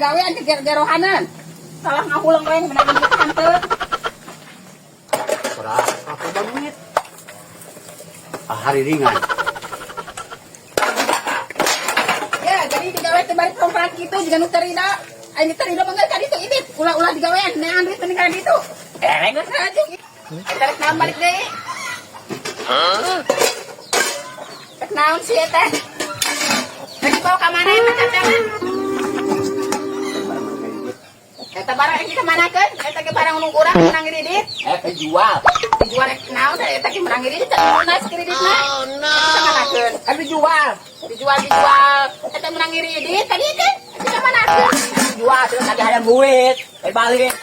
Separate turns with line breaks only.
Gawean ke gerohanan. Salah ngahuleng we menang duit henteu.
Ora aku duit. Ah, hari ringan.
Ya, jadi digawe teh bari tongkrang kitu jiga nu teu rida. Aing teu rida mangga ka ditu ini ulah-ulah digawean neangan duit mending ka ditu. Eh, geus aja. Eta rek naon balik deui? Rek naon sih eta? Rek dibawa ka mana eta kacangna? Eta barang rek dikamanakeun? Eta ge barang nu urang menang kredit.
Eh, dijual.
Dijual rek naon teh eta ge menang kredit teh lunas kreditna. Oh no. Dikamanakeun?
Kan dijual.
Dijual dijual. Eta menang kredit tadi kan? Dikamanakeun?
Dijual terus lagi ada duit. Eh, balik.